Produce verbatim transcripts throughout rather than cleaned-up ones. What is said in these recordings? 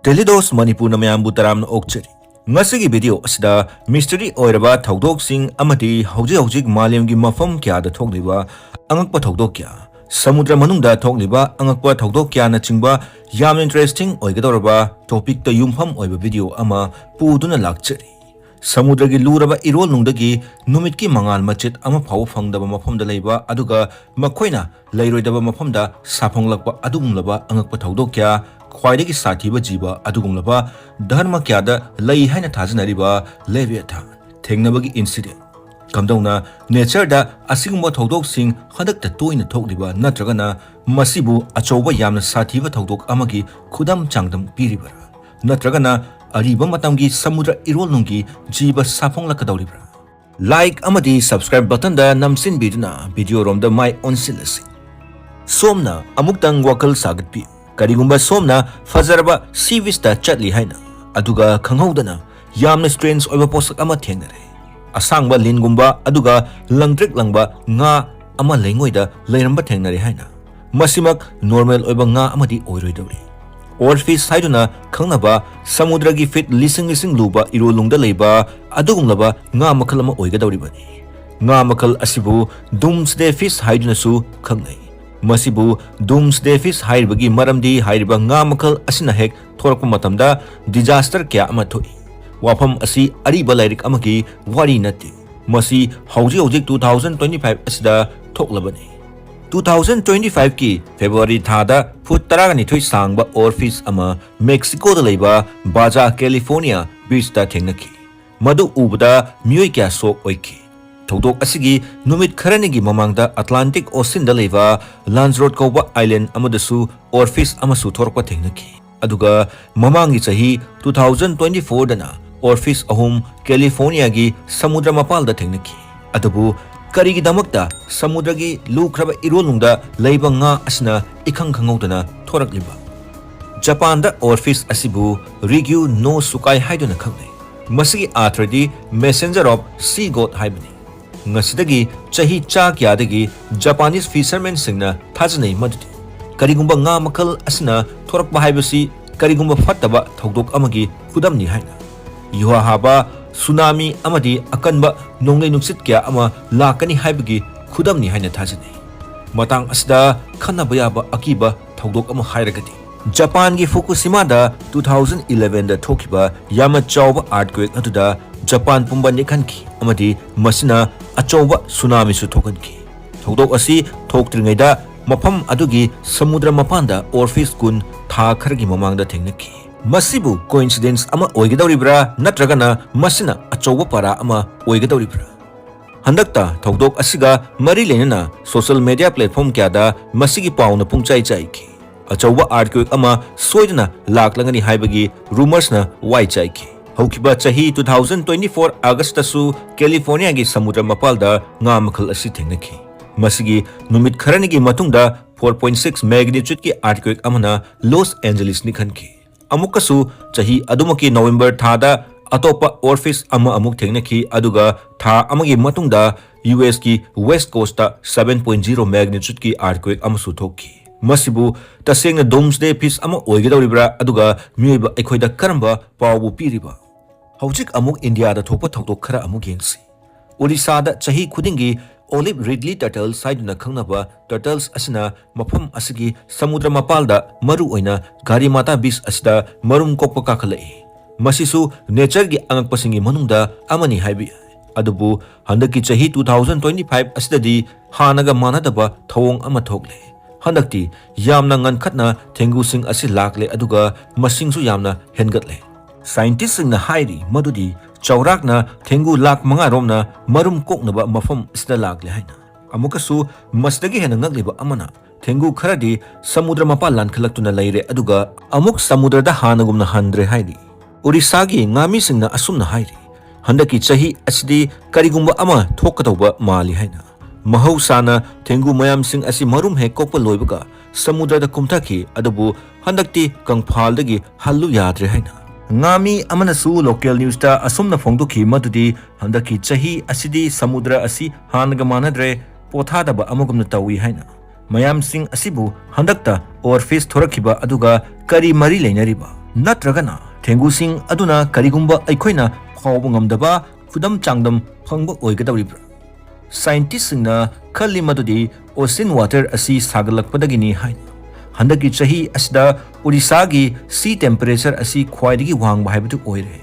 Daily Dose ꯃꯅꯤꯄꯨꯔꯅ ꯃꯌꯥꯝꯕꯨ ꯇꯔꯥꯝꯅ ꯑꯣꯛꯆꯔꯤ꯫ ꯉꯁꯤꯒꯤ video ꯑꯁꯤꯗ mystery ꯑꯣꯏꯔꯕ ꯊꯧꯗꯣꯛꯁꯤꯡ ꯑꯃꯗꯤ ꯍꯧꯖꯤꯛ ꯍꯧꯖꯤꯛ ꯃꯥꯂꯦꯝꯒꯤ ꯃꯐꯝ ꯀꯌꯥꯗ ꯊꯣꯛꯂꯤꯕ ꯑꯉꯛꯄ ꯊꯧꯗꯣꯛ ꯀꯌꯥ, ꯁꯃꯨꯗ꯭ꯔ ꯃꯅꯨꯡꯗ ꯊꯣꯛꯂꯤꯕ ꯑꯉꯛꯄ ꯊꯧꯗꯣꯛ ꯀꯌꯥꯅꯆꯤꯡꯕ ꯌꯥꯝꯅ interesting ꯑꯣꯏꯒꯗꯧꯔꯕ topicꯇ ꯌꯨꯝꯐꯝ ꯑꯣꯏꯕ video ꯑꯃ ꯄꯨꯗꯨꯅ ꯂꯥꯛꯆꯔꯤ꯫ ꯁꯃꯨꯗ꯭ꯔꯒꯤ ꯂꯨꯔꯕ ꯏꯔꯣꯜꯅꯨꯡꯗꯒꯤ ꯅꯨꯃꯤꯠꯀꯤ ꯃꯉꯥꯜ ꯃꯆꯦꯠ ꯑꯃ ꯐꯥꯎꯕ ꯐꯪꯗꯕ ꯃꯐꯝꯗ ꯂꯩꯕ, ꯑꯗꯨꯒ ꯃꯈꯣꯏꯅ ꯂꯩꯔꯣꯏꯗꯕ ꯃꯐꯝꯗ ꯁꯥꯐꯣꯡꯂꯛꯄ ꯑꯗꯨꯒꯨꯝꯂꯕ ꯑꯉꯛꯄ ꯊꯧꯗꯣꯛ ꯀꯌꯥ, ꯈ꯭ꯋꯥꯏꯗꯒꯤ ꯁꯥꯊꯤꯕ ꯖꯤꯕ ꯑꯗꯨꯒꯨꯝꯂꯕ ꯙꯔꯃ ꯀꯌꯥꯗ ꯂꯩ ꯍꯥꯏꯅ ꯊꯥꯖꯅꯔꯤꯕ Leviathan ꯊꯦꯡꯅꯕꯒꯤ incident꯫ ꯀꯝꯗꯧꯅ natureꯗ ꯑꯁꯤꯒꯨꯝꯕ ꯊꯧꯗꯣꯛꯁꯤꯡ ꯍꯟꯗꯛꯇ ꯇꯣꯏꯅ ꯊꯣꯛꯂꯤꯕ, ꯅꯠꯇ꯭ꯔꯒꯅ ꯃꯁꯤꯕꯨ ꯑꯆꯧꯕ ꯌꯥꯝꯅ ꯁꯥꯊꯤꯕ ꯊꯧꯗꯣꯛ ꯑꯃꯒꯤ ꯈꯨꯗꯝ ꯆꯥꯡꯗꯝ ꯄꯤꯔꯤꯕꯔꯥ? ꯅꯠꯇ꯭ꯔꯒꯅ ꯑꯔꯤꯕ ꯃꯇꯝꯒꯤ ꯁꯃꯨꯗ꯭ꯔ ꯏꯔꯣꯜꯅꯨꯡꯒꯤ ꯖꯤꯕ ꯁꯥꯐꯣꯡꯂꯛꯀꯗꯧꯔꯤꯕ꯭ꯔꯥ? Like ꯑꯃꯗꯤ subscribe buttonꯗ ꯅꯝꯁꯤꯟꯕꯤꯗꯨꯅ video ꯔꯣꯝꯗ ꯃꯥꯏ ꯑꯣꯟꯁꯤꯜꯂꯁꯤ꯫ ꯁꯣꯝꯅ ꯑꯃꯨꯛꯇꯪ ꯋꯥꯈꯜ ꯁꯥꯒꯠꯄꯤꯌꯨ꯫ ꯀꯔꯤꯒꯨꯝꯕ ꯁꯣꯝꯅ ꯐꯖꯔꯕ sea beachꯇ ꯆꯠꯂꯤ ꯍꯥꯏꯅ, ꯑꯗꯨꯒ ꯈꯪꯍꯧꯗꯅ ꯌꯥꯝꯅ strange ꯑꯣꯏꯕ ꯄꯣꯠꯁꯛ ꯑꯃ ꯊꯦꯡꯅꯔꯦ꯫ ꯑꯁꯥꯡꯕ ꯂꯤꯟꯒꯨꯝꯕ ꯑꯗꯨꯒ ꯂꯪꯇ꯭ꯔꯤꯛ ꯂꯪꯕ ꯉꯥ ꯑꯃ ꯂꯩꯉꯣꯏꯗ ꯂꯩꯔꯝꯕ ꯊꯦꯡꯅꯔꯦ ꯍꯥꯏꯅ꯫ ꯃꯁꯤꯃꯛ normal ꯑꯣꯏꯕ ꯉꯥ ꯑꯃꯗꯤ ꯑꯣꯏꯔꯣꯏꯗꯧꯔꯤ꯫ Oarfish ꯍꯥꯏꯗꯨꯅ ꯈꯪꯅꯕ ꯁꯃꯨꯗ꯭ꯔꯒꯤ feet ꯂꯤꯁꯤꯡ ꯂꯤꯁꯤꯡ ꯂꯨꯕ ꯏꯔꯣꯜꯅꯨꯡꯗ ꯂꯩꯕ ꯑꯗꯨꯒꯨꯝꯂꯕ ꯉꯥ ꯃꯈꯜ ꯑꯃ ꯑꯣꯏꯒꯗꯧꯔꯤꯕꯅꯤ꯫ ꯉꯥ ꯃꯈꯜ ꯑꯁꯤꯕꯨ Doomsday Fish ꯍꯥꯏꯗꯨꯅꯁꯨ ꯈꯪꯅꯩ꯫ ꯃꯁꯤꯕꯨ Doomsday Fish ꯍꯥꯏꯔꯤꯕꯒꯤ ꯃꯔꯝꯗꯤ ꯍꯥꯏꯔꯤꯕ ꯉꯥ ꯃꯈꯜ ꯑꯁꯤꯅ ꯍꯦꯛ ꯊꯣꯔꯛꯄ ꯃꯇꯝꯗ disaster ꯀꯌꯥ ꯑꯃ ꯊꯣꯛꯏ꯫ ꯋꯥꯐꯝ ꯑꯁꯤ ꯑꯔꯤꯕ ꯂꯥꯏꯔꯤꯛ ꯑꯃꯒꯤ ꯋꯥꯔꯤ ꯅꯠꯇꯦ꯫ ꯃꯁꯤ ꯍꯧꯖꯤꯛ ꯍꯧꯖꯤꯛ two thousand twenty five ꯑꯁꯤꯗ ꯊꯣꯛꯂꯕꯅꯤ꯫ Two thousand twenty fiveꯀꯤ February ꯊꯥꯗ foot ꯇꯔꯥꯅꯤꯊꯣꯏ ꯁꯥꯡꯕ oarfish ꯑꯃ Mexicoꯗ ꯂꯩꯕ Baja California beachꯇ ꯊꯦꯡꯅꯈꯤ꯫ ꯃꯗꯨ ꯎꯕꯗ ꯃꯤꯑꯣꯏ ꯀꯌꯥ shock ꯑꯣꯏꯈꯤ꯫ ꯊꯧꯗꯣꯛ ꯑꯁꯤꯒꯤ ꯅꯨꯃꯤꯠ ꯈꯔꯅꯤꯒꯤ ꯃꯃꯥꯡꯗ Atlantic Oceanꯗ ꯂꯩꯕ Lanzarote ꯀꯧꯕ island ꯑꯃꯗꯁꯨ oarfish ꯑꯃꯁꯨ ꯊꯣꯔꯛꯄ ꯊꯦꯡꯅꯈꯤ꯫ ꯑꯗꯨꯒ ꯃꯃꯥꯡꯒꯤ ꯆꯍꯤ two thousand twenty fourꯗꯅ oarfish ꯑꯍꯨꯝ Californiaꯒꯤ ꯁꯃꯨꯗ꯭ꯔ ꯃꯄꯥꯜꯗ ꯊꯦꯡꯅꯈꯤ꯫ ꯑꯗꯨꯕꯨ ꯀꯔꯤꯒꯤꯗꯃꯛꯇ ꯁꯃꯨꯗ꯭ꯔꯒꯤ ꯂꯨꯈ꯭ꯔꯕ ꯏꯔꯣꯜꯅꯨꯡꯗ ꯂꯩꯕ ꯉꯥ ꯑꯁꯤꯅ ꯏꯈꯪ ꯈꯪꯍꯧꯗꯅ ꯊꯣꯔꯛꯂꯤꯕ? ꯖꯄꯥꯟꯗ oarfish ꯑꯁꯤꯕꯨ Ryugyu no Sukai ꯍꯥꯏꯗꯨꯅ ꯈꯪꯅꯩ꯫ ꯃꯁꯤꯒꯤ ꯑꯥꯔꯊꯗꯤ messenger of sea god ꯍꯥꯏꯕꯅꯤ꯫ ꯉꯁꯤꯗꯒꯤ ꯆꯍꯤ ꯆꯥ ꯀꯌꯥꯗꯒꯤ Japanese fishermanꯁꯤꯡꯅ ꯊꯥꯖꯅꯩ ꯃꯗꯨꯗꯤ ꯀꯔꯤꯒꯨꯝꯕ ꯉꯥ ꯃꯈꯜ ꯑꯁꯤꯅ ꯊꯣꯔꯛꯄ ꯍꯥꯏꯕꯁꯤ ꯀꯔꯤꯒꯨꯝꯕ ꯐꯠꯇꯕ ꯊꯧꯗꯣꯛ ꯑꯃꯒꯤ ꯈꯨꯗꯝꯅꯤ ꯍꯥꯏꯅ, ꯌꯨꯍꯥ ꯍꯥꯕ, ꯁꯨꯅꯥꯃꯤ ꯑꯃꯗꯤ ꯑꯀꯟꯕ ꯅꯣꯡꯂꯩ ꯅꯨꯡꯁꯤꯠ ꯀꯌꯥ ꯑꯃ ꯂꯥꯛꯀꯅꯤ ꯍꯥꯏꯕꯒꯤ ꯈꯨꯗꯝꯅꯤ ꯍꯥꯏꯅ ꯊꯥꯖꯅꯩ꯫ ꯃꯇꯥꯡ ꯑꯁꯤꯗ ꯈꯟꯅꯕ ꯌꯥꯕ ꯑꯀꯤꯕ ꯊꯧꯗꯣꯛ ꯑꯃ ꯍꯥꯏꯔꯒꯗꯤ, ꯖꯄꯥꯟꯒꯤ ꯐꯨꯀꯨꯁꯤꯃꯥꯗ two thousand elevenꯗ ꯊꯣꯛꯈꯤꯕ ꯌꯥꯝꯅ ꯆꯥꯎꯕ earthquake ꯑꯗꯨꯗ ꯖꯄꯥꯟ ꯄꯨꯝꯕ ꯅꯤꯛꯍꯟꯈꯤ ꯑꯃꯗꯤ ꯃꯁꯤꯅ ꯑꯆꯧꯕ ꯁꯨꯅꯥꯃꯤꯁꯨ ꯊꯣꯛꯍꯟꯈꯤ꯫ ꯊꯧꯗꯣꯛ ꯑꯁꯤ ꯊꯣꯛꯇ꯭ꯔꯤꯉꯩꯗ ꯃꯐꯝ ꯑꯗꯨꯒꯤ ꯁꯃꯨꯗ꯭ꯔ ꯃꯄꯥꯟꯗ ꯑꯣꯔꯐꯤꯁ ꯀꯨꯟ ꯊꯥ ꯈꯔꯒꯤ ꯃꯃꯥꯡꯗ ꯊꯦꯡꯅꯈꯤ꯫ ꯃꯁꯤꯕꯨ coincidence ꯑꯃ ꯑꯣꯏꯒꯗꯧꯔꯤꯕ꯭ꯔꯥ ꯅꯠꯇ꯭ꯔꯒꯅ ꯃꯁꯤꯅ ꯑꯆꯧꯕ ꯄꯥꯔꯥ ꯑꯃ ꯑꯣꯏꯒꯗꯧꯔꯤꯕ꯭ꯔꯥ? ꯍꯟꯗꯛꯇ ꯊꯧꯗꯣꯛ ꯑꯁꯤꯒ ꯃꯔꯤ ꯂꯩꯅꯅ social media platform ꯀꯌꯥꯗ ꯃꯁꯤꯒꯤ ꯄꯥꯎꯅ ꯄꯨꯡꯆꯥꯏ ꯆꯥꯏꯈꯤ꯫ ꯑꯆꯧꯕ earthquake ꯑꯃ ꯁꯣꯏꯗꯅ ꯂꯥꯛꯂꯒꯅꯤ ꯍꯥꯏꯕꯒꯤ rumorsꯅ ꯋꯥꯏ ꯆꯥꯏꯈꯤ꯫ ꯍꯧꯈꯤꯕ ꯆꯍꯤ two thousand twenty four Augustꯇꯁꯨ Californiaꯒꯤ ꯁꯃꯨꯗ꯭ꯔ ꯃꯄꯥꯜꯗ ꯉꯥ ꯃꯈꯜ ꯑꯁꯤ ꯊꯦꯡꯅꯈꯤ꯫ ꯃꯁꯤꯒꯤ ꯅꯨꯃꯤꯠ ꯈꯔꯅꯤꯒꯤ ꯃꯇꯨꯡꯗ four point six magnitudeꯀꯤ earthquake ꯑꯃꯅ Los Angeles ꯅꯤꯛꯍꯟꯈꯤ꯫ ꯑꯃꯨꯛꯀꯁꯨ ꯆꯍꯤ ꯑꯗꯨꯃꯛꯀꯤ November ꯊꯥꯗ ꯑꯇꯣꯞꯄ ꯑꯣꯔꯐꯤꯁ ꯑꯃ ꯑꯃꯨꯛ ꯊꯦꯡꯅꯈꯤ, ꯑꯗꯨꯒ ꯊꯥ ꯑꯃꯒꯤ ꯃꯇꯨꯡꯗ USꯀꯤ West Coastꯇ seven point zero magnitudeꯀꯤ earthquake ꯑꯃꯁꯨ ꯊꯣꯛꯈꯤ꯫ ꯃꯁꯤꯕꯨ ꯇꯁꯦꯡꯅ Doomsday Feast ꯑꯃ ꯑꯣꯏꯒꯗꯧꯔꯤꯕ꯭ꯔꯥ, ꯑꯗꯨꯒ ꯃꯤꯑꯣꯏꯕ ꯑꯩꯈꯣꯏꯗ ꯀꯔꯝꯕ ꯄꯥꯎꯕꯨ ꯄꯤꯔꯤꯕ? ꯍꯧꯖꯤꯛ ꯑꯃꯨꯛ ꯏꯟꯗꯤꯌꯥꯗ ꯊꯣꯛꯄ ꯊꯧꯗꯣꯛ ꯈꯔ ꯑꯃꯨꯛ ꯌꯦꯡꯁꯤ꯫ ꯑꯣꯔꯤꯁꯥꯗ ꯆꯍꯤ ꯈꯨꯗꯤꯡꯒꯤ Olive Ridley turtles ꯍꯥꯏꯗꯨꯅ ꯈꯪꯅꯕ turtles ꯑꯁꯤꯅ ꯃꯐꯝ ꯑꯁꯤꯒꯤ ꯁꯃꯨꯗ꯭ꯔ ꯃꯄꯥꯜꯗ, ꯃꯔꯨ ꯑꯣꯏꯅ ꯒꯥꯔꯤꯃꯥꯇꯥ beach ꯑꯁꯤꯗ ꯃꯔꯨꯝ ꯀꯣꯛꯄ ꯀꯥꯈꯠꯂꯛꯏ꯫ ꯃꯁꯤꯁꯨ natureꯒꯤ ꯑꯉꯛꯄꯁꯤꯡꯒꯤ ꯃꯅꯨꯡꯗ ꯑꯃꯅꯤ ꯍꯥꯏꯕ ꯌꯥꯏ꯫ ꯑꯗꯨꯕꯨ ꯍꯟꯗꯛꯀꯤ ꯆꯍꯤ two thousand twenty five ꯑꯁꯤꯗꯗꯤ ꯍꯥꯟꯅꯒ ꯃꯥꯟꯅꯗꯕ ꯊꯧꯑꯣꯡ ꯑꯃ ꯊꯣꯛꯂꯦ꯫ ꯍꯟꯗꯛꯇꯤ ꯌꯥꯝꯅ ꯉꯟꯈꯠꯅ ꯊꯦꯡꯒꯨꯁꯤꯡ ꯑꯁꯤ ꯂꯥꯛꯂꯦ, ꯑꯗꯨꯒ ꯃꯁꯤꯡꯁꯨ ꯌꯥꯝꯅ ꯍꯦꯟꯒꯠꯂꯦ꯫ Scientistꯁꯤꯡꯅ ꯍꯥꯏꯔꯤ ꯃꯗꯨꯗꯤ ꯆꯥꯎꯔꯥꯛꯅ ꯊꯦꯡꯒꯨ ꯂꯥꯈ ꯃꯉꯥ ꯔꯣꯝꯅ ꯃꯔꯨꯝ ꯀꯣꯛꯅꯕ ꯃꯐꯝ ꯑꯁꯤꯗ ꯂꯥꯛꯂꯦ ꯍꯥꯏꯅ꯫ ꯑꯃꯨꯛꯀꯁꯨ ꯃꯁꯤꯗꯒꯤ ꯍꯦꯟꯅ ꯉꯛꯂꯤꯕ ꯑꯃꯅ, ꯊꯦꯡꯒꯨ ꯈꯔꯗꯤ ꯁꯃꯨꯗ꯭ꯔ ꯃꯄꯥꯟ ꯂꯥꯟꯈꯠꯂꯛꯇꯨꯅ ꯂꯩꯔꯦ, ꯑꯗꯨꯒ ꯑꯃꯨꯛ ꯁꯃꯨꯗ꯭ꯔꯗ ꯍꯥꯟꯅꯒꯨꯝꯅ ꯍꯟꯗ꯭ꯔꯦ ꯍꯥꯏꯔꯤ꯫ ꯑꯣꯔꯤꯁꯥꯒꯤ ꯉꯥꯃꯤꯁꯤꯡꯅ ꯑꯁꯨꯝꯅ ꯍꯥꯏꯔꯤ, ꯍꯟꯗꯛꯀꯤ ꯆꯍꯤ ꯑꯁꯤꯗꯤ ꯀꯔꯤꯒꯨꯝꯕ ꯑꯃ ꯊꯣꯛꯀꯗꯧꯕ ꯃꯥꯜꯂꯤ ꯍꯥꯏꯅ꯫ ꯃꯍꯧꯁꯥꯅ ꯊꯦꯡꯒꯨ ꯃꯌꯥꯝꯁꯤꯡ ꯑꯁꯤ ꯃꯔꯨꯝ ꯍꯦꯛ ꯀꯣꯛꯄ ꯂꯣꯏꯕꯒ ꯁꯃꯨꯗ꯭ꯔꯗ ꯀꯨꯝꯊꯈꯤ, ꯑꯗꯨꯕꯨ ꯍꯟꯗꯛꯇꯤ ꯀꯪꯐꯥꯜꯗꯒꯤ ꯍꯜꯂꯨ ꯌꯥꯗ꯭ꯔꯦ ꯍꯥꯏꯅ꯫ ꯉꯥꯃꯤ ꯑꯃꯅꯁꯨ local newsꯇ ꯑꯁꯨꯝꯅ ꯐꯣꯡꯗꯣꯛꯈꯤ ꯃꯗꯨꯗꯤ ꯍꯟꯗꯛꯀꯤ ꯆꯍꯤ ꯑꯁꯤꯗꯤ ꯁꯃꯨꯗ꯭ꯔ ꯑꯁꯤ ꯍꯥꯟꯅꯒ ꯃꯥꯟꯅꯗ꯭ꯔꯦ, ꯄꯣꯊꯥꯗꯕ ꯑꯃꯒꯨꯝꯅ ꯇꯧꯏ ꯍꯥꯏꯅ꯫ ꯃꯌꯥꯝꯁꯤꯡ ꯑꯁꯤꯕꯨ ꯍꯟꯗꯛꯇ ꯑꯣꯔꯐꯤꯁ ꯊꯣꯔꯛꯈꯤꯕ ꯑꯗꯨꯒ ꯀꯔꯤ ꯃꯔꯤ ꯂꯩꯅꯔꯤꯕ? ꯅꯠꯇ꯭ꯔꯒꯅ ꯊꯦꯡꯒꯨꯁꯤꯡ ꯑꯗꯨꯅ ꯀꯔꯤꯒꯨꯝꯕ ꯑꯩꯈꯣꯏꯅ ꯐꯥꯎꯕ ꯉꯝꯗꯕ ꯈꯨꯗꯝ ꯆꯥꯡꯗꯝ ꯐꯪꯕ ꯑꯣꯏꯒꯗꯧꯔꯤꯕ꯭ꯔꯥ? ꯁꯥꯏꯟꯇꯤꯁꯁꯤꯡꯅ ꯈꯜꯂꯤ ꯃꯗꯨꯗꯤ ꯑꯣꯁꯤꯟ ꯋꯥꯇꯔ ꯑꯁꯤ ꯁꯥꯒꯠꯂꯛꯄꯗꯒꯤꯅꯤ ꯍꯥꯏꯅ꯫ ꯍꯟꯗꯛꯀꯤ ꯆꯍꯤ ꯑꯁꯤꯗ ꯑꯣꯔꯤꯁꯥꯒꯤ ꯁꯤ ꯇꯦꯝꯄꯔꯦꯆꯔ ꯑꯁꯤ ꯈ꯭ꯋꯥꯏꯗꯒꯤ ꯋꯥꯡꯕ ꯍꯥꯏꯕꯗꯨ ꯑꯣꯏꯔꯦ꯫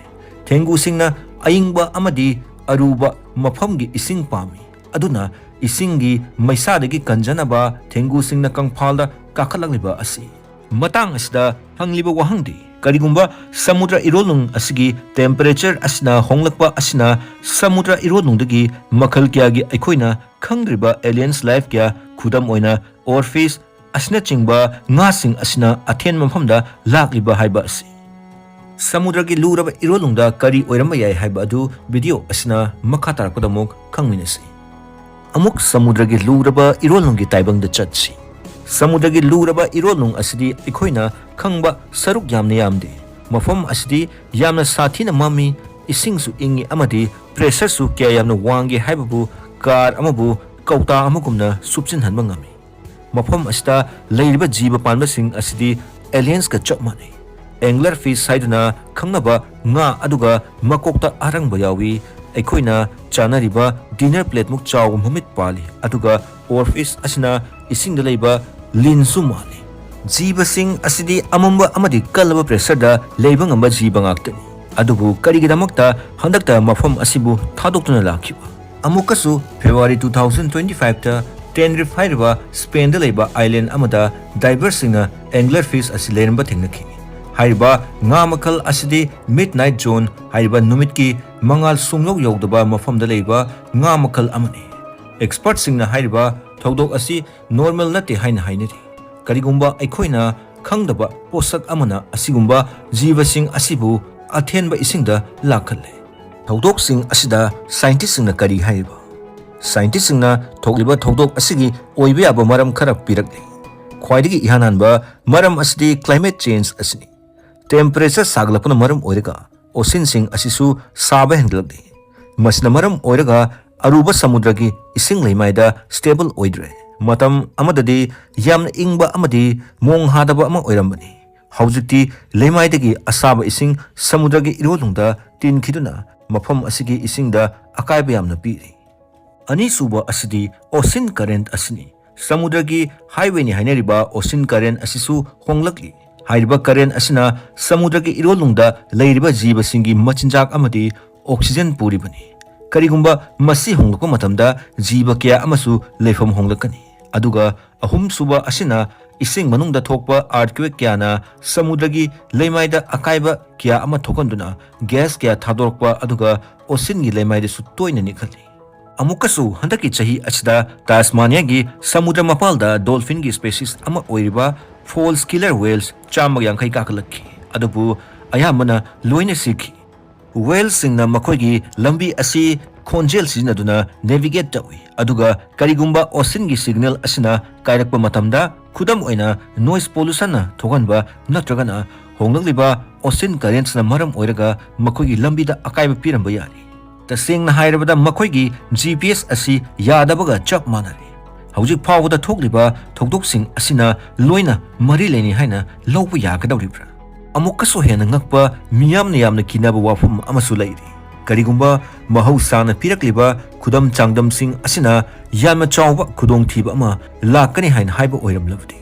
ꯊꯦꯡꯒꯨꯁꯤꯡꯅ ꯑꯏꯪꯕ ꯑꯃꯗꯤ ꯑꯔꯨꯕ ꯃꯐꯝꯒꯤ ꯏꯁꯤꯡ ꯄꯥꯝꯃꯤ꯫ ꯑꯗꯨꯅ ꯏꯁꯤꯡꯒꯤ ꯃꯩꯁꯥꯗꯒꯤ ꯀꯟꯖꯅꯕ ꯊꯦꯡꯒꯨꯁꯤꯡꯅ ꯀꯪꯐꯥꯜꯗ ꯀꯥꯈꯠꯂꯛꯂꯤꯕ ꯑꯁꯤ꯫ ꯃꯇꯥꯡ ꯑꯁꯤꯗ ꯍꯪꯂꯤꯕ ꯋꯥꯍꯪꯗꯤ, ꯀꯔꯤꯒꯨꯝꯕ ꯁꯃꯨꯗ꯭ꯔ ꯏꯔꯣꯜꯅꯨꯡ ꯑꯁꯤꯒꯤ ꯇꯦꯝꯄꯔꯦꯆꯔ ꯑꯁꯤꯅ ꯍꯣꯡꯂꯛꯄ ꯑꯁꯤꯅ ꯁꯃꯨꯗ꯭ꯔ ꯏꯔꯣꯜꯅꯨꯡꯗꯒꯤ ꯃꯈꯜ ꯀꯌꯥꯒꯤ ꯑꯩꯈꯣꯏꯅ ꯈꯪꯗ꯭ꯔꯤꯕ ꯑꯦꯂꯤꯌꯟꯁ ꯂꯥꯏꯐ ꯀꯌꯥ, ꯈꯨꯗꯝ ꯑꯣꯏꯅ ꯑꯣꯔꯐꯤꯁ ꯑꯁꯤꯅꯆꯤꯡꯕ ꯉꯥꯁꯤꯡ ꯑꯁꯤꯅ ꯑꯊꯦꯟꯕ ꯃꯐꯝꯗ ꯂꯥꯛꯂꯤꯕ ꯍꯥꯏꯕ ꯑꯁꯤ꯫ ꯁꯃꯨꯗ꯭ꯔꯒꯤ ꯂꯨꯔꯕ ꯏꯔꯣꯜꯅꯨꯡꯗ ꯀꯔꯤ ꯑꯣꯏꯔꯝꯕ ꯌꯥꯏ ꯍꯥꯏꯕ ꯑꯗꯨ ꯚꯤꯗꯤꯑꯣ ꯑꯁꯤꯅ ꯃꯈꯥ ꯇꯥꯔꯛꯄꯗ ꯑꯃꯨꯛ ꯈꯪꯃꯤꯟꯅꯁꯤ꯫ ꯑꯃꯨꯛ ꯁꯃꯨꯗ꯭ꯔꯒꯤ ꯂꯨꯔꯕ ꯏꯔꯣꯜꯅꯨꯡꯒꯤ ꯇꯥꯏꯕꯪꯗ ꯆꯠꯁꯤ꯫ ꯁꯃꯨꯗ꯭ꯔꯒꯤ ꯂꯨꯔꯕ ꯏꯔꯣꯜꯅꯨꯡ ꯑꯁꯤꯗꯤ ꯑꯩꯈꯣꯏꯅ ꯈꯪꯕ ꯁꯔꯨꯛ ꯌꯥꯝꯅ ꯌꯥꯝꯗꯦ꯫ ꯃꯐꯝ ꯑꯁꯤꯗꯤ ꯌꯥꯝꯅ ꯁꯥꯊꯤꯅ ꯃꯝꯃꯤ, ꯏꯁꯤꯡꯁꯨ ꯏꯪꯉꯤ ꯑꯃꯗꯤ ꯄ꯭ꯔꯦꯁꯔꯁꯨ ꯀꯌꯥ ꯌꯥꯝꯅ ꯋꯥꯡꯒꯦ ꯍꯥꯏꯕꯕꯨ ꯀꯥꯔ ꯑꯃꯕꯨ ꯀꯧꯇꯥ ꯑꯃꯒꯨꯝꯅ ꯁꯨꯞꯆꯤꯟꯍꯟꯕ ꯉꯝꯃꯤ꯫ ꯃꯐꯝ ꯑꯁꯤꯗ ꯂꯩꯔꯤꯕ ꯖꯤꯕ ꯄꯥꯟꯕꯁꯤꯡ ꯑꯁꯤꯗꯤ ꯑꯦꯂꯤꯌꯟꯁꯀ ꯆꯞ ꯃꯥꯟꯅꯩ꯫ ꯑꯦꯡꯒꯂꯔ ꯐꯤꯁ ꯍꯥꯏꯗꯨꯅ ꯈꯪꯅꯕ ꯉꯥ ꯑꯗꯨꯒ ꯃꯀꯣꯛꯇ ꯑꯔꯪꯕ ꯌꯥꯎꯏ꯫ ꯑꯩꯈꯣꯏꯅ ꯆꯥꯅꯔꯤꯕ ꯗꯤꯅꯔ ꯄ꯭ꯂꯦꯠꯃꯨꯛ ꯆꯥꯎꯕ ꯃꯃꯤꯠ ꯄꯥꯜꯂꯤ, ꯑꯗꯨꯒ ꯑꯣꯔꯐꯤꯁ ꯑꯁꯤꯅ ꯏꯁꯤꯡꯗ ꯂꯩꯕ ꯂꯤꯟꯁꯨ ꯃꯥꯜꯂꯤ꯫ ꯖꯤꯕꯁꯤꯡ ꯑꯁꯤꯗꯤ ꯑꯃꯝꯕ ꯑꯃꯗꯤ ꯀꯜꯂꯕ ꯄ꯭ꯔꯦꯁꯔꯗ ꯂꯩꯕ ꯉꯝꯕ ꯖꯤꯕ ꯉꯥꯛꯇꯅꯤ꯫ ꯑꯗꯨꯕꯨ ꯀꯔꯤꯒꯤꯗꯃꯛꯇ ꯍꯟꯗꯛꯇ ꯃꯐꯝ ꯑꯁꯤꯕꯨ ꯊꯥꯗꯣꯛꯇꯨꯅ ꯂꯥꯛꯈꯤꯕ? ꯑꯃꯨꯛꯀꯁꯨ February two thousand twenty five ꯇ ꯇꯦꯟꯔꯤꯐ ꯍꯥꯏꯔꯤꯕ ꯁ꯭ꯄꯦꯟꯗ ꯂꯩꯕ ꯑꯥꯏꯂꯦꯟ ꯑꯃꯗ ꯗꯥꯏꯚꯔꯁꯤꯡꯅ ꯑꯦꯡꯒꯂꯔ ꯐꯤꯁ ꯑꯁꯤ ꯂꯩꯔꯝꯕ ꯊꯦꯡꯅꯈꯤ꯫ ꯍꯥꯏꯔꯤꯕ ꯉꯥ ꯃꯈꯜ ꯑꯁꯤꯗꯤ ꯃꯤꯗ ꯅꯥꯏꯠ ꯖꯣꯟ ꯍꯥꯏꯔꯤꯕ ꯅꯨꯃꯤꯠꯀꯤ ꯃꯉꯥꯜ ꯁꯨꯡꯌꯧ ꯌꯧꯗꯕ ꯃꯐꯝꯗ ꯂꯩꯕ ꯉꯥ ꯃꯈꯜ ꯑꯃꯅꯤ꯫ ꯑꯦꯛꯁꯄꯔꯠꯁꯤꯡꯅ ꯍꯥꯏꯔꯤꯕ ꯊꯧꯗꯣꯛ ꯑꯁꯤ ꯅꯣꯔꯃꯦꯜ ꯅꯠꯇꯦ ꯍꯥꯏꯅ ꯍꯥꯏꯅꯔꯤ꯫ ꯀꯔꯤꯒꯨꯝꯕ ꯑꯩꯈꯣꯏꯅ ꯈꯪꯗꯕ ꯄꯣꯠꯁꯛ ꯑꯃꯅ ꯑꯁꯤꯒꯨꯝꯕ ꯖꯤꯕꯁꯤꯡ ꯑꯁꯤꯕꯨ ꯑꯊꯦꯟꯕ ꯏꯁꯤꯡꯗ ꯂꯥꯛꯍꯜꯂꯦ꯫ ꯊꯧꯗꯣꯛꯁꯤꯡ ꯑꯁꯤꯗ ꯁꯥꯏꯟꯇꯤꯁꯁꯤꯡꯅ ꯀꯔꯤ ꯍꯥꯏꯔꯤꯕ? ꯁꯥꯏꯟꯇꯤꯁꯁꯤꯡꯅ ꯊꯣꯛꯂꯤꯕ ꯊꯧꯗꯣꯛ ꯑꯁꯤꯒꯤ ꯑꯣꯏꯕ ꯌꯥꯕ ꯃꯔꯝ ꯈꯔ ꯄꯤꯔꯛꯂꯤ꯫ ꯈ꯭ꯋꯥꯏꯗꯒꯤ ꯏꯍꯥꯟ ꯍꯥꯟꯕ ꯃꯔꯝ ꯑꯁꯤꯗꯤ ꯀ꯭ꯂꯥꯏꯃꯦꯠ ꯆꯦꯟꯖ ꯑꯁꯤꯅꯤ꯫ ꯇꯦꯝꯄꯔꯦꯆꯔ ꯁꯥꯒꯠꯂꯛꯄꯅ ꯃꯔꯝ ꯑꯣꯏꯔꯒ ꯑꯣꯁꯤꯟꯁꯤꯡ ꯑꯁꯤꯁꯨ ꯁꯥꯕ ꯍꯦꯟꯒꯠꯂꯛꯂꯤ꯫ ꯃꯁꯤꯅ ꯃꯔꯝ ꯑꯣꯏꯔꯒ ꯑꯔꯨꯕ ꯁꯃꯨꯗ꯭ꯔꯒꯤ ꯏꯁꯤꯡ ꯂꯩꯃꯥꯏꯗ ꯁ꯭ꯇꯦꯕꯜ ꯑꯣꯏꯗ꯭ꯔꯦ꯫ ꯃꯇꯝ ꯑꯃꯗꯗꯤ ꯌꯥꯝꯅ ꯏꯪꯕ ꯑꯃꯗꯤ ꯃꯣꯡ ꯍꯥꯗꯕ ꯑꯃ ꯑꯣꯏꯔꯝꯕꯅꯤ꯫ ꯍꯧꯖꯤꯛꯇꯤ ꯂꯩꯃꯥꯏꯗꯒꯤ ꯑꯁꯥꯕ ꯏꯁꯤꯡ ꯁꯃꯨꯗ꯭ꯔꯒꯤ ꯏꯔꯣꯜꯅꯨꯡꯗ ꯇꯤꯟꯈꯤꯗꯨꯅ ꯃꯐꯝ ꯑꯁꯤꯒꯤ ꯏꯁꯤꯡꯗ ꯑꯀꯥꯏꯕ ꯌꯥꯝꯅ ꯄꯤꯔꯤ꯫ ꯑꯅꯤꯁꯨꯕ ꯑꯁꯤꯗꯤ ocean current ꯑꯁꯤꯅꯤ꯫ ꯁꯃꯨꯗ꯭ꯔꯒꯤ highwayꯅꯤ ꯍꯥꯏꯅꯔꯤꯕ ocean current ꯑꯁꯤꯁꯨ ꯍꯣꯡꯂꯛꯂꯤ꯫ ꯍꯥꯏꯔꯤꯕ current ꯑꯁꯤꯅ ꯁꯃꯨꯗ꯭ꯔꯒꯤ ꯏꯔꯣꯜꯅꯨꯡꯗ ꯂꯩꯔꯤꯕ ꯖꯤꯕꯁꯤꯡꯒꯤ ꯃꯆꯤꯟꯖꯥꯛ ꯑꯃꯗꯤ oxygen ꯄꯨꯔꯤꯕꯅꯤ꯫ ꯀꯔꯤꯒꯨꯝꯕ ꯃꯁꯤ ꯍꯣꯡꯂꯛꯄ ꯃꯇꯝꯗ ꯖꯤꯕ ꯀꯌꯥ ꯑꯃꯁꯨ ꯂꯩꯐꯝ ꯍꯣꯡꯂꯛꯀꯅꯤ꯫ ꯑꯗꯨꯒ ꯑꯍꯨꯝꯁꯨꯕ ꯑꯁꯤꯅ ꯏꯁꯤꯡ ꯃꯅꯨꯡꯗ ꯊꯣꯛꯄ earthquake ꯀꯌꯥꯅ ꯁꯃꯨꯗ꯭ꯔꯒꯤ ꯂꯩꯃꯥꯏꯗ ꯑꯀꯥꯏꯕ ꯀꯌꯥ ꯑꯃ ꯊꯣꯛꯍꯟꯗꯨꯅ gas ꯀꯌꯥ ꯊꯥꯗꯣꯔꯛꯄ ꯑꯗꯨꯒ oceanꯒꯤ ꯂꯩꯃꯥꯏꯗꯁꯨ ꯇꯣꯏꯅ ꯅꯤꯛꯍꯜꯂꯤ꯫ ꯑꯃꯨꯛꯀꯁꯨ ꯍꯟꯗꯛꯀꯤ ꯆꯍꯤ ꯑꯁꯤꯗ ꯇꯥꯁꯃꯥꯅꯤꯌꯥꯒꯤ ꯁꯃꯨꯗ꯭ꯔ ꯃꯄꯥꯜꯗ dolphinꯒꯤ species ꯑꯃ ꯑꯣꯏꯔꯤꯕ false killer whales ꯆꯥꯝꯃꯒ ꯌꯥꯡꯈꯩ ꯀꯥꯈꯠꯂꯛꯈꯤ꯫ ꯑꯗꯨꯕꯨ ꯑꯌꯥꯝꯕꯅ ꯂꯣꯏꯅ ꯁꯤꯈꯤ꯫ Whaleꯁꯤꯡꯅ ꯃꯈꯣꯏꯒꯤ ꯂꯝꯕꯤ ꯑꯁꯤ ꯈꯣꯟꯖꯦꯜ ꯁꯤꯖꯤꯟꯅꯗꯨꯅ navigate ꯇꯧꯏ, ꯑꯗꯨꯒ ꯀꯔꯤꯒꯨꯝꯕ oceanꯒꯤ signal ꯑꯁꯤꯅ ꯀꯥꯏꯔꯛꯄ ꯃꯇꯝꯗ, ꯈꯨꯗꯝ ꯑꯣꯏꯅ noise pollutionꯅ ꯊꯣꯛꯍꯟꯕ ꯅꯠꯇ꯭ꯔꯒꯅ ꯍꯣꯡꯂꯛꯂꯤꯕ ocean currentsꯅ ꯃꯔꯝ ꯑꯣꯏꯔꯒ ꯃꯈꯣꯏꯒꯤ ꯂꯝꯕꯤꯗ ꯑꯀꯥꯏꯕ ꯄꯤꯔꯝꯕ ꯌꯥꯔꯤ꯫ ꯇꯁꯦꯡꯅ ꯍꯥꯏꯔꯕꯗ, ꯃꯈꯣꯏꯒꯤ GPS ꯑꯁꯤ ꯌꯥꯗꯕꯒ ꯆꯞ ꯃꯥꯟꯅꯔꯦ꯫ ꯍꯧꯖꯤꯛ ꯐꯥꯎꯕꯗ ꯊꯣꯛꯂꯤꯕ ꯊꯧꯗꯣꯛꯁꯤꯡ ꯑꯁꯤꯅ ꯂꯣꯏꯅ ꯃꯔꯤ ꯂꯩꯅꯩ ꯍꯥꯏꯅ ꯂꯧꯕ ꯌꯥꯒꯗꯧꯔꯤꯕ꯭ꯔꯥ? ꯑꯃꯨꯛꯀꯁꯨ ꯍꯦꯟꯅ ꯉꯛꯄ, ꯃꯤꯌꯥꯝꯅ ꯌꯥꯝꯅ ꯀꯤꯅꯕ ꯋꯥꯐꯝ ꯑꯃꯁꯨ ꯂꯩꯔꯤ꯫ ꯀꯔꯤꯒꯨꯝꯕ ꯃꯍꯧꯁꯥꯅ ꯄꯤꯔꯛꯂꯤꯕ ꯈꯨꯗꯝ ꯆꯥꯡꯗꯝꯁꯤꯡ ꯑꯁꯤꯅ ꯌꯥꯝꯅ ꯆꯥꯎꯕ ꯈꯨꯗꯣꯡꯊꯤꯕ ꯑꯃ ꯂꯥꯛꯀꯅꯤ ꯍꯥꯏꯅ ꯍꯥꯏꯕ ꯑꯣꯏꯔꯝꯂꯕꯗꯤ?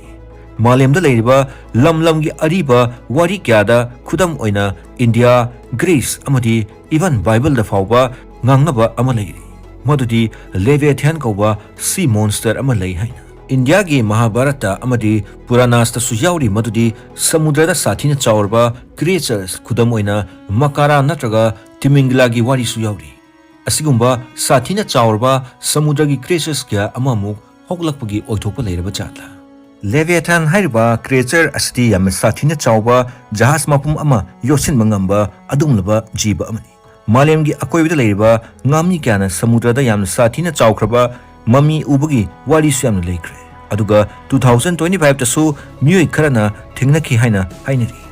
ꯃꯥꯂꯦꯝꯗ ꯂꯩꯔꯤꯕ ꯂꯝ ꯂꯝꯒꯤ ꯑꯔꯤꯕ ꯋꯥꯔꯤ ꯀꯌꯥꯗ, ꯈꯨꯗꯝ ꯑꯣꯏꯅ India, Greece ꯑꯃꯗꯤ even Bibleꯗ ꯐꯥꯎꯕ ꯉꯥꯡꯅꯕ ꯑꯃ ꯂꯩꯔꯤ, ꯃꯗꯨꯗꯤ Leviathan ꯀꯧꯕ sea monster ꯑꯃ ꯂꯩ ꯍꯥꯏꯅ꯫ Indiaꯒꯤ Mahabharata ꯑꯃꯗꯤ Puranasꯇꯁꯨ ꯌꯥꯎꯔꯤ, ꯃꯗꯨꯗꯤ ꯁꯃꯨꯗ꯭ꯔꯗ ꯁꯥꯊꯤꯅ ꯆꯥꯎꯔꯕ creatures, ꯈꯨꯗꯝ ꯑꯣꯏꯅ Makara ꯅꯠꯇ꯭ꯔꯒ Timingalaꯒꯤ ꯋꯥꯔꯤꯁꯨ ꯌꯥꯎꯔꯤ꯫ ꯑꯁꯤꯒꯨꯝꯕ ꯁꯥꯊꯤꯅ ꯆꯥꯎꯔꯕ ꯁꯃꯨꯗ꯭ꯔꯒꯤ creatures ꯀꯌꯥ ꯑꯃꯃꯨꯛ ꯍꯧꯒꯠꯂꯛꯄꯒꯤ ꯑꯣꯏꯊꯣꯛꯄ ꯂꯩꯔꯕ ꯖꯥꯠꯂꯥ? Leviathan ꯍꯥꯏꯔꯤꯕ creature ꯑꯁꯤꯗꯤ ꯌꯥꯝꯅ ꯁꯥꯊꯤꯅ ꯆꯥꯎꯕ, ꯖꯍꯥꯖ ꯃꯄꯨꯝ ꯑꯃ ꯌꯣꯠꯁꯤꯟꯕ ꯉꯝꯕ ꯑꯗꯨꯒꯨꯝꯂꯕ ꯖꯤꯕ ꯑꯃꯅꯤ꯫ ꯃꯥꯂꯦꯝꯒꯤ ꯑꯀꯣꯏꯕꯗ ꯂꯩꯔꯤꯕ ꯉꯥꯃꯤ ꯀꯌꯥꯅ ꯁꯃꯨꯗ꯭ꯔꯗ ꯌꯥꯝꯅ ꯁꯥꯊꯤꯅ ꯆꯥꯎꯈ꯭ꯔꯕ ꯃꯃꯤ ꯎꯕꯒꯤ ꯋꯥꯔꯤꯁꯨ ꯌꯥꯝꯅ ꯂꯩꯈ꯭ꯔꯦ꯫ ꯑꯗꯨꯒ two thousand twenty fiveꯇꯁꯨ ꯃꯤꯑꯣꯏ ꯈꯔꯅ ꯊꯦꯡꯅꯈꯤ ꯍꯥꯏꯅ ꯍꯥꯏꯅꯔꯤ꯫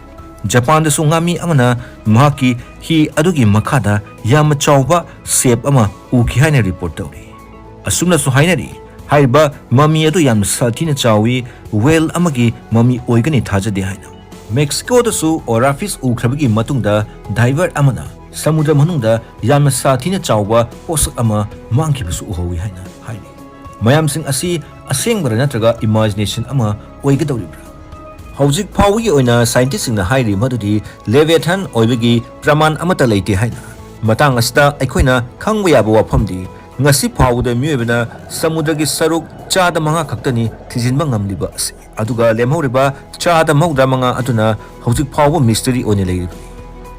ꯖꯄꯥꯟꯗꯁꯨ ꯉꯥꯃꯤ ꯑꯃꯅ ꯃꯍꯥꯛꯀꯤ ꯍꯤ ꯑꯗꯨꯒꯤ ꯃꯈꯥꯗ ꯌꯥꯝꯅ ꯆꯥꯎꯕ shape ꯑꯃ ꯎꯈꯤ ꯍꯥꯏꯅ report ꯇꯧꯔꯤ꯫ ꯑꯁꯨꯝꯅꯁꯨ ꯍꯥꯏꯅꯔꯤ, ꯍꯥꯏꯔꯤꯕ ꯃꯃꯤ ꯑꯗꯨ ꯌꯥꯝꯅ ꯁꯥꯊꯤꯅ ꯆꯥꯎꯏ, whale ꯑꯃꯒꯤ ꯃꯃꯤ ꯑꯣꯏꯒꯅꯤ ꯊꯥꯖꯗꯦ ꯍꯥꯏꯅ꯫ ꯃꯦꯛꯁꯤꯀꯣꯗꯁꯨ ꯑꯣꯔꯥꯐꯤꯁ ꯎꯈ꯭ꯔꯕꯒꯤ ꯃꯇꯨꯡꯗ diver ꯑꯃꯅ ꯁꯃꯨꯗ꯭ꯔ ꯃꯅꯨꯡꯗ ꯌꯥꯝꯅ ꯁꯥꯊꯤꯅ ꯆꯥꯎꯕ ꯄꯣꯠꯁꯛ ꯑꯃ ꯃꯥꯡꯈꯤꯕꯁꯨ ꯎꯍꯧꯏ ꯍꯥꯏꯅ ꯍꯥꯏꯔꯤ꯫ ꯃꯌꯥꯝꯁꯤꯡ ꯑꯁꯤ ꯑꯁꯦꯡꯕꯔ ꯅꯠꯇ꯭ꯔꯒ imagination ꯑꯃ ꯑꯣꯏꯒꯗꯧꯔꯤꯕ꯭ꯔꯥ? ꯍꯧꯖꯤꯛ ꯐꯥꯎꯕꯒꯤ ꯑꯣꯏꯅ scientistꯁꯤꯡꯅ ꯍꯥꯏꯔꯤ ꯃꯗꯨꯗꯤ Leviathan ꯑꯣꯏꯕꯒꯤ ꯄ꯭ꯔꯃꯥꯟ ꯑꯃꯠꯇ ꯂꯩꯇꯦ ꯍꯥꯏꯅ꯫ ꯃꯇꯥꯡ ꯑꯁꯤꯗ ꯑꯩꯈꯣꯏꯅ ꯈꯪꯕ ꯌꯥꯕ ꯋꯥꯐꯝꯗꯤ, ꯉꯁꯤ ꯐꯥꯎꯕꯗ ꯃꯤꯑꯣꯏꯕꯅ ꯁꯃꯨꯗ꯭ꯔꯒꯤ ꯁꯔꯨꯛ ꯆꯥꯗ ꯃꯉꯥ ꯈꯛꯇꯅꯤ ꯊꯤꯖꯤꯟꯕ ꯉꯝꯂꯤꯕ ꯑꯁꯤ, ꯑꯗꯨꯒ ꯂꯦꯝꯍꯧꯔꯤꯕ ꯆꯥꯗ ꯃꯧꯗ꯭ꯔꯥ ꯃꯉꯥ ꯑꯗꯨꯅ ꯍꯧꯖꯤꯛ ꯐꯥꯎꯕ mystery ꯑꯣꯏꯅ ꯂꯩꯔꯤꯕꯅꯤ꯫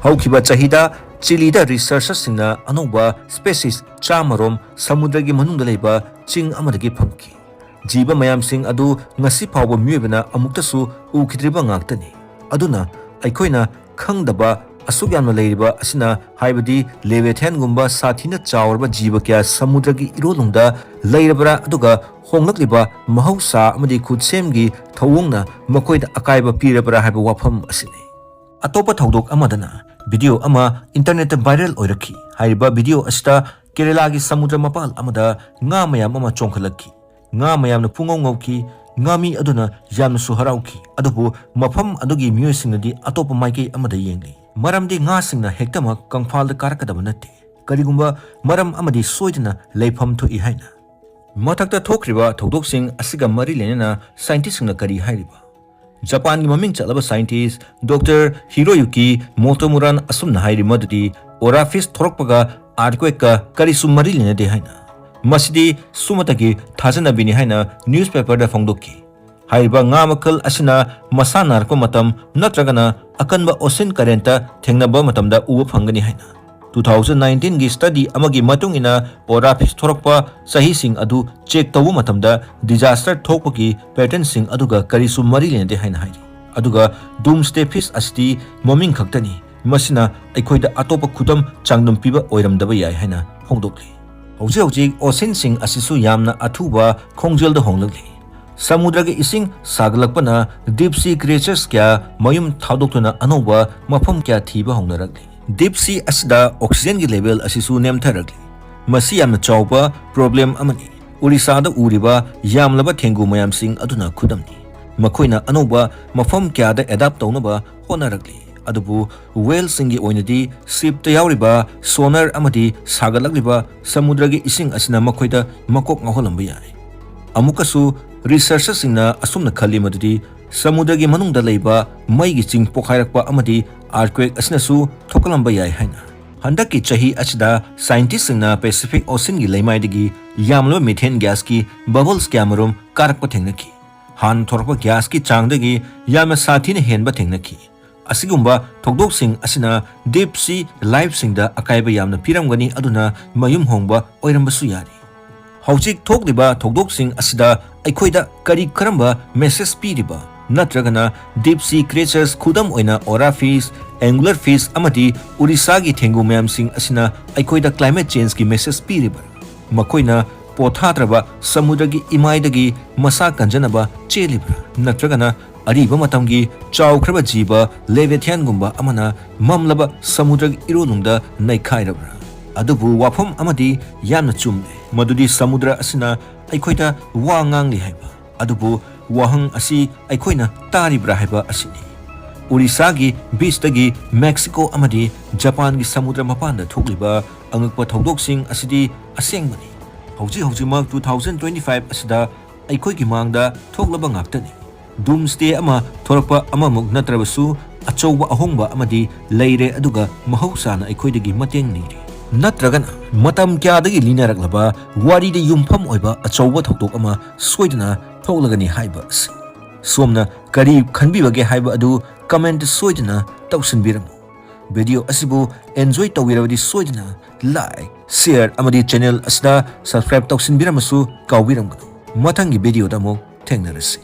ꯍꯧꯈꯤꯕ ꯆꯍꯤꯗ ꯆꯤꯂꯤꯗ researcherꯁꯤꯡꯅ ꯑꯅꯧꯕ species ꯆꯥꯃꯔꯣꯝ ꯁꯃꯨꯗ꯭ꯔꯒꯤ ꯃꯅꯨꯡꯗ ꯂꯩꯕ ꯆꯤꯡ ꯑꯃꯗꯒꯤ ꯐꯪꯈꯤ꯫ ꯖꯤꯕ ꯃꯌꯥꯝꯁꯤꯡ ꯑꯗꯨ ꯉꯁꯤ ꯐꯥꯎꯕ ꯃꯤꯑꯣꯏꯕꯅ ꯑꯃꯨꯛꯇꯁꯨ ꯎꯈꯤꯗ꯭ꯔꯤꯕ ꯉꯥꯛꯇꯅꯤ꯫ ꯑꯗꯨꯅ ꯑꯩꯈꯣꯏꯅ ꯈꯪꯗꯕ ꯑꯁꯨꯛ ꯌꯥꯝꯅ ꯂꯩꯔꯤꯕ ꯑꯁꯤꯅ, ꯍꯥꯏꯕꯗꯤ Leviathanꯒꯨꯝꯕ ꯁꯥꯊꯤꯅ ꯆꯥꯎꯔꯕ ꯖꯤꯕ ꯀꯌꯥ ꯁꯃꯨꯗ꯭ꯔꯒꯤ ꯏꯔꯣꯜꯅꯨꯡꯗ ꯂꯩꯔꯕ꯭ꯔꯥ, ꯑꯗꯨꯒ ꯍꯣꯡꯂꯛꯂꯤꯕ ꯃꯍꯧꯁꯥ ꯑꯃꯗꯤ ꯈꯨꯠꯁꯦꯝꯒꯤ ꯊꯧꯑꯣꯡꯅ ꯃꯈꯣꯏꯗ ꯑꯀꯥꯏꯕ ꯄꯤꯔꯕ꯭ꯔꯥ ꯍꯥꯏꯕ ꯋꯥꯐꯝ ꯑꯁꯤꯅꯤ꯫ ꯑꯇꯣꯞꯄ ꯊꯧꯗꯣꯛ ꯑꯃꯗꯅ video ꯑꯃ internetꯇ viral ꯑꯣꯏꯔꯛꯈꯤ꯫ ꯍꯥꯏꯔꯤꯕ video ꯑꯁꯤꯗ ꯀꯦꯔꯦꯂꯥꯒꯤ ꯁꯃꯨꯗ꯭ꯔ ꯃꯄꯥꯜ ꯑꯃꯗ ꯉꯥ ꯃꯌꯥꯝ ꯑꯃ ꯆꯣꯡꯈꯠꯂꯛꯈꯤ꯫ ꯉꯥ ꯃꯌꯥꯝꯅ ꯄꯨꯡꯉꯧ ꯉꯧꯈꯤ꯫ ꯉꯥꯃꯤ ꯑꯗꯨꯅ ꯌꯥꯝꯅꯁꯨ ꯍꯔꯥꯎꯈꯤ꯫ ꯑꯗꯨꯕꯨ ꯃꯐꯝ ꯑꯗꯨꯒꯤ ꯃꯤꯑꯣꯏꯁꯤꯡꯅꯗꯤ ꯑꯇꯣꯞꯄ ꯃꯥꯏꯀꯩ ꯑꯃꯗ ꯌꯦꯡꯂꯤ꯫ ꯃꯔꯝꯗꯤ ꯉꯥꯁꯤꯡꯅ ꯍꯦꯛꯇꯃꯛ ꯀꯪꯐꯥꯜꯗ ꯀꯥꯔꯛꯀꯗꯕ ꯅꯠꯇꯦ꯫ ꯀꯔꯤꯒꯨꯝꯕ ꯃꯔꯝ ꯑꯃꯗꯤ ꯁꯣꯏꯗꯅ ꯂꯩꯐꯝ ꯊꯣꯛꯏ ꯍꯥꯏꯅ꯫ ꯃꯊꯛꯇ ꯊꯣꯛꯈ꯭ꯔꯤꯕ ꯊꯧꯗꯣꯛꯁꯤꯡ ꯑꯁꯤꯒ ꯃꯔꯤ ꯂꯩꯅꯅ scientistꯁꯤꯡꯅ ꯀꯔꯤ ꯍꯥꯏꯔꯤꯕ? ꯖꯄꯥꯟꯒꯤ ꯃꯃꯤꯡ ꯆꯠꯂꯕ scientist Doctor Hiroyuki Motomuran ꯑꯁꯨꯝꯅ ꯍꯥꯏꯔꯤ ꯃꯗꯨꯗꯤ ꯑꯣꯔꯥꯐꯤꯁ ꯊꯣꯔꯛꯄꯒ earthquakeꯀ ꯀꯔꯤꯁꯨ ꯃꯔꯤ ꯂꯩꯅꯗꯦ ꯍꯥꯏꯅ꯫ ꯃꯁꯤꯗꯤ ꯁꯨꯝꯃꯇꯒꯤ ꯊꯥꯖꯅꯕꯤꯅꯤ ꯍꯥꯏꯅ newspaperꯗ ꯐꯣꯡꯗꯣꯛꯈꯤ꯫ ꯍꯥꯏꯔꯤꯕ ꯉꯥ ꯃꯈꯜ ꯑꯁꯤꯅ ꯃꯁꯥ ꯅꯥꯔꯛꯄ ꯃꯇꯝ ꯅꯠꯇ꯭ꯔꯒꯅ ꯑꯀꯟꯕ ocean currentꯇ ꯊꯦꯡꯅꯕ ꯃꯇꯝꯗ ꯎꯕ ꯐꯪꯒꯅꯤ ꯍꯥꯏꯅ꯫ Two thousand nineteenꯒꯤ study ꯑꯃꯒꯤ ꯃꯇꯨꯡ ꯏꯟꯅ ꯑꯣꯔꯥꯐꯤꯁ ꯊꯣꯔꯛꯄ ꯆꯍꯤꯁꯤꯡ ꯑꯗꯨ check ꯇꯧꯕ ꯃꯇꯝꯗ disaster ꯊꯣꯛꯄꯒꯤ patternꯁꯤꯡ ꯑꯗꯨꯒ ꯀꯔꯤꯁꯨ ꯃꯔꯤ ꯂꯩꯅꯗꯦ ꯍꯥꯏꯅ ꯍꯥꯏꯔꯤ꯫ ꯑꯗꯨꯒ Doomsday Fish ꯑꯁꯤꯗꯤ ꯃꯃꯤꯡ ꯈꯛꯇꯅꯤ, ꯃꯁꯤꯅ ꯑꯩꯈꯣꯏꯗ ꯑꯇꯣꯞꯄ ꯈꯨꯗꯝ ꯆꯥꯡꯗꯝ ꯄꯤꯕ ꯑꯣꯏꯔꯝꯗꯕ ꯌꯥꯏ ꯍꯥꯏꯅ ꯐꯣꯡꯗꯣꯛꯂꯤ꯫ ꯍꯧꯖꯤꯛ ꯍꯧꯖꯤꯛ oceanꯁꯤꯡ ꯑꯁꯤꯁꯨ ꯌꯥꯝꯅ ꯑꯊꯨꯕ ꯈꯣꯡꯖꯦꯜꯗ ꯍꯣꯡꯂꯛꯂꯤ꯫ ꯁꯃꯨꯗ꯭ꯔꯒꯤ ꯏꯁꯤꯡ ꯁꯥꯒꯠꯂꯛꯄꯅ deep sea creatures ꯀꯌꯥ ꯃꯌꯨꯝ ꯊꯥꯗꯣꯛꯇꯨꯅ ꯑꯅꯧꯕ ꯃꯐꯝ ꯀꯌꯥ ꯊꯤꯕ ꯍꯧꯅꯔꯛꯂꯤ꯫ Deep sea ꯑꯁꯤꯗ oxygenꯒꯤ level ꯑꯁꯤꯁꯨ ꯅꯦꯝꯊꯔꯛꯂꯤ꯫ ꯃꯁꯤ ꯌꯥꯝꯅ ꯆꯥꯎꯕ problem ꯑꯃꯅꯤ꯫ ꯑꯣꯔꯤꯁꯥꯗ ꯎꯔꯤꯕ ꯌꯥꯝꯂꯕ ꯊꯦꯡꯒꯨ ꯃꯌꯥꯝꯁꯤꯡ ꯑꯗꯨꯅ ꯈꯨꯗꯝꯅꯤ꯫ ꯃꯈꯣꯏꯅ ꯑꯅꯧꯕ ꯃꯐꯝ ꯀꯌꯥꯗ ꯑꯦꯗꯥꯞ ꯇꯧꯅꯕ ꯍꯣꯠꯅꯔꯛꯂꯤ, ꯑꯗꯨꯕꯨ ꯋꯦꯜꯁꯤꯡꯒꯤ ꯑꯣꯏꯅꯗꯤ ꯁꯤꯞꯇ ꯌꯥꯎꯔꯤꯕ ꯁꯣꯅꯔ ꯑꯃꯗꯤ ꯁꯥꯒꯠꯂꯛꯂꯤꯕ ꯁꯃꯨꯗ꯭ꯔꯒꯤ ꯏꯁꯤꯡ ꯑꯁꯤꯅ ꯃꯈꯣꯏꯗ ꯃꯀꯣꯛ ꯉꯥꯎꯍꯜꯂꯝꯕ ꯌꯥꯏ꯫ ꯑꯃꯨꯛꯀꯁꯨ, ꯔꯤꯁꯔꯆꯔꯁꯤꯡꯅ ꯑꯁꯨꯝꯅ ꯈꯜꯂꯤ ꯃꯗꯨꯗꯤ ꯁꯃꯨꯗ꯭ꯔꯒꯤ ꯃꯅꯨꯡꯗ ꯂꯩꯕ ꯃꯩꯒꯤ ꯆꯤꯡ ꯄꯣꯈꯥꯏꯔꯛꯄ ꯑꯃꯗꯤ ꯑꯥꯔꯊꯀ꯭ꯋꯦꯛ ꯑꯁꯤꯅꯁꯨ ꯊꯣꯛꯍꯜꯂꯝꯕ ꯌꯥꯏ ꯍꯥꯏꯅ꯫ ꯍꯟꯗꯛꯀꯤ ꯆꯍꯤ ꯑꯁꯤꯗ ꯁꯥꯏꯟꯇꯤꯁꯁꯤꯡꯅ ꯄꯦꯁꯤꯐꯤꯛ ꯑꯣꯁꯤꯟꯒꯤ ꯂꯩꯃꯥꯏꯗꯒꯤ ꯌꯥꯝꯂꯕ ꯃꯤꯊꯦꯟ ꯒ꯭ꯌꯥꯁꯀꯤ ꯕꯕꯜꯁ ꯀꯌꯥꯃꯔꯨꯝ ꯀꯥꯔꯛꯄ ꯊꯦꯡꯅꯈꯤ꯫ ꯍꯥꯟꯅ ꯊꯣꯔꯛꯄ ꯒ꯭ꯌꯥꯁꯀꯤ ꯆꯥꯡꯗꯒꯤ ꯌꯥꯝꯅ ꯁꯥꯊꯤꯅ ꯍꯦꯟꯕ ꯊꯦꯡꯅꯈꯤ꯫ ꯑꯁꯤꯒꯨꯝꯕ ꯊꯧꯗꯣꯛꯁꯤꯡ ꯑꯁꯤꯅ ꯗꯤꯞ ꯁꯤ ꯂꯥꯏꯐꯁꯤꯡꯗ ꯑꯀꯥꯏꯕ ꯌꯥꯝꯅ ꯄꯤꯔꯝꯒꯅꯤ, ꯑꯗꯨꯅ ꯃꯌꯨꯝ ꯍꯣꯡꯕ ꯑꯣꯏꯔꯝꯕꯁꯨ ꯌꯥꯔꯤ꯫ ꯍꯧꯖꯤꯛ ꯊꯣꯛꯂꯤꯕ ꯊꯧꯗꯣꯛꯁꯤꯡ ꯑꯁꯤꯗ ꯑꯩꯈꯣꯏꯗ ꯀꯔꯤ ꯀꯔꯝꯕ ꯃꯦꯁꯦꯖ ꯄꯤꯔꯤꯕ, ꯅꯠꯇ꯭ꯔꯒꯅ ꯗꯤꯞ ꯁꯤ ꯀ꯭ꯔꯤꯌꯦꯆꯔꯁ, ꯈꯨꯗꯝ ꯑꯣꯏꯅ ꯑꯣꯔꯥ ꯐꯤꯁ, ꯑꯦꯡꯒꯨꯂꯔ ꯐꯤꯁ ꯑꯃꯗꯤ ꯎꯔꯤꯁꯥꯒꯤ ꯊꯦꯡꯒꯨ ꯃꯌꯥꯝꯁꯤꯡ ꯑꯁꯤꯅ ꯑꯩꯈꯣꯏꯗ ꯀ꯭ꯂꯥꯏꯃꯦꯠ ꯆꯦꯟꯖꯀꯤ ꯃꯦꯁꯦꯖ ꯄꯤꯔꯤꯕ꯭ꯔꯥ? ꯃꯈꯣꯏꯅ ꯄꯣꯊꯥꯗ꯭ꯔꯕ ꯁꯃꯨꯗ꯭ꯔꯒꯤ ꯏꯃꯥꯏꯗꯒꯤ ꯃꯁꯥ ꯀꯟꯖꯅꯕ ꯆꯦꯜꯂꯤꯕ꯭ꯔꯥ? ꯅꯠꯇ꯭ꯔꯒꯅ ꯑꯔꯤꯕ ꯃꯇꯝꯒꯤ ꯆꯥꯎꯈ꯭ꯔꯕ ꯖꯤꯕ ꯂꯦꯚꯤꯊꯤꯌꯥꯟꯒꯨꯝꯕ ꯑꯃꯅ ꯃꯝꯂꯕ ꯁꯃꯨꯗ꯭ꯔꯒꯤ ꯏꯔꯣꯜꯅꯨꯡꯗ ꯅꯩꯈꯥꯏꯔꯕ꯭ꯔꯥ? ꯑꯗꯨꯕꯨ ꯋꯥꯐꯝ ꯑꯃꯗꯤ ꯌꯥꯝꯅ ꯆꯨꯝꯃꯦ, ꯃꯗꯨꯗꯤ ꯁꯃꯨꯗ꯭ꯔ ꯑꯁꯤꯅ ꯑꯩꯈꯣꯏꯗ ꯋꯥ ꯉꯥꯡꯂꯤ ꯍꯥꯏꯕ꯫ ꯑꯗꯨꯕꯨ ꯋꯥꯍꯪ ꯑꯁꯤ ꯑꯩꯈꯣꯏꯅ ꯇꯥꯔꯤꯕ꯭ꯔꯥ ꯍꯥꯏꯕ ꯑꯁꯤꯅꯤ꯫ ꯎꯔꯤꯁꯥꯒꯤ ꯕꯤꯆꯇꯒꯤ ꯃꯦꯛꯁꯤꯀꯣ ꯑꯃꯗꯤ ꯖꯄꯥꯟꯒꯤ ꯁꯃꯨꯗ꯭ꯔ ꯃꯄꯥꯟꯗ ꯊꯣꯛꯂꯤꯕ ꯑꯉꯛꯄ ꯊꯧꯗꯣꯛꯁꯤꯡ ꯑꯁꯤꯗꯤ ꯑꯁꯦꯡꯕꯅꯤ꯫ ꯍꯧꯖꯤꯛ ꯍꯧꯖꯤꯛꯃꯛ two thousand twenty five ꯑꯁꯤꯗ ꯑꯩꯈꯣꯏꯒꯤ ꯃꯥꯡꯗ ꯊꯣꯛꯂꯕ ꯉꯥꯛꯇꯅꯤ꯫ ꯗꯨꯝꯁꯗꯦ ꯑꯃ ꯊꯣꯔꯛꯄ ꯑꯃꯃꯨꯛ ꯅꯠꯇ꯭ꯔꯕꯁꯨ, ꯑꯆꯧꯕ ꯑꯍꯣꯡꯕ ꯑꯃꯗꯤ ꯂꯩꯔꯦ, ꯑꯗꯨꯒ ꯃꯍꯧꯁꯥꯅ ꯑꯩꯈꯣꯏꯗꯒꯤ ꯃꯇꯦꯡ ꯅꯤꯔꯤ꯫ ꯅꯠꯇ꯭ꯔꯒꯅ ꯃꯇꯝ ꯀꯌꯥꯗꯒꯤ ꯂꯤꯅꯔꯛꯂꯕ ꯋꯥꯔꯤꯗ ꯌꯨꯝꯐꯝ ꯑꯣꯏꯕ ꯑꯆꯧꯕ ꯊꯧꯗꯣꯛ ꯑꯃ ꯁꯣꯏꯗꯅ ꯊꯣꯛꯂꯒꯅꯤ ꯍꯥꯏꯕ ꯑꯁꯤ꯫ ꯁꯣꯝꯅ ꯀꯔꯤ ꯈꯟꯕꯤꯕꯒꯦ ꯍꯥꯏꯕ ꯑꯗꯨ ꯀꯃꯦꯟꯠ ꯁꯣꯏꯗꯅ ꯇꯧꯁꯤꯟꯕꯤꯔꯝꯃꯨ꯫ ꯚꯤꯗꯤꯑꯣ ꯑꯁꯤꯕꯨ ꯑꯦꯟꯖꯣꯏ ꯇꯧꯕꯤꯔꯕꯗꯤ ꯁꯣꯏꯗꯅ ꯂꯥꯏꯛ, ꯁꯤꯌꯔ ꯑꯃꯗꯤ ꯆꯦꯅꯦꯜ ꯑꯁꯤꯗ ꯁꯕꯁꯀ꯭ꯔꯥꯏꯕ ꯇꯧꯁꯤꯟꯕꯤꯔꯝꯃꯁꯨ ꯀꯥꯎꯕꯤꯔꯝꯒꯅꯨ꯫ ꯃꯊꯪꯒꯤ ꯚꯤꯗꯤꯑꯣꯗ ꯑꯃꯨꯛ ꯊꯦꯡꯅꯔꯁꯤ꯫